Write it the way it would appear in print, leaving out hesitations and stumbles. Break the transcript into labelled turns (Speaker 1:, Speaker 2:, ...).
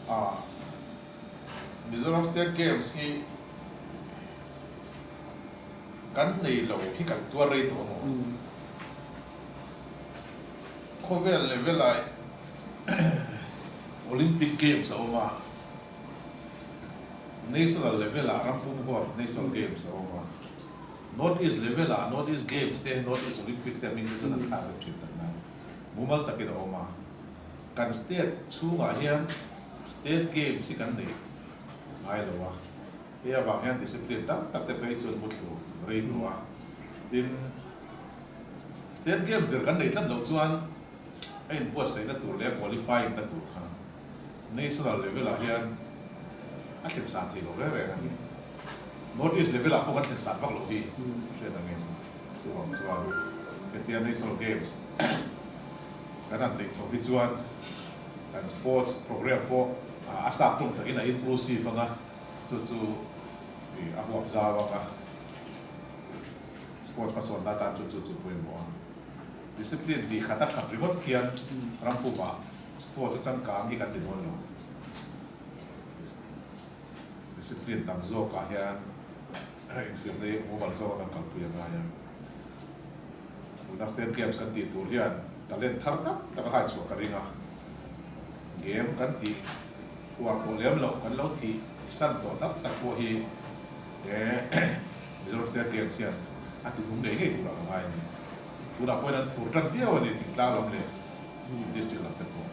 Speaker 1: A Mizoram State Games hi kan nei lo hi kan tuar rei tawh amaw? Khawvel level ah Olympic Games a awm a, National level ah rampum huap National Games a awm a, North East level ah North East Games te, North East Olympics te a hming te chuan an thlak deuh thin tak nan mumal takin a awm a. Kan state chhungah hian state games hi kan neih ngai lo a, hei avang hian discipline tam tak te phei chuan muthlu rei tawh a, tin state games ber kan neih tlat loh chuan a inbuatsaihna tur leh a qualifying na tur kha national level ah hian a thlen san thei lo reng reng a ni. North East level ah pawh kan thlen san vak loh hi hriat angin chuvang chuan hetia national games Kan han neih chhoh hi chuan kan sports programme pawh a sap tum takin a inclusive anga, chu chu a huap zau anga sports hmasawnna atan chuan chu chu pawimawh a. Discipline tih khat a that ringawt hian ram pumah sports a changkang hi kan ni dawn lo. Discipline tam zawkah hian infiamna hi mumal zawka kan kalpui a ngai a. Tuna State Games kan tih tur hian talent thar tak tak a hai chhuah ka ring a, game kan tih uar tawh lem loh kan lo thih san tawh tak tak pawh hi he Mizoram State Games hian a ti nung ngei ngei turah ka ngai a ni. Tunah pawhin an phur tan viau a ni thingtlang lam leh district lam te pawh.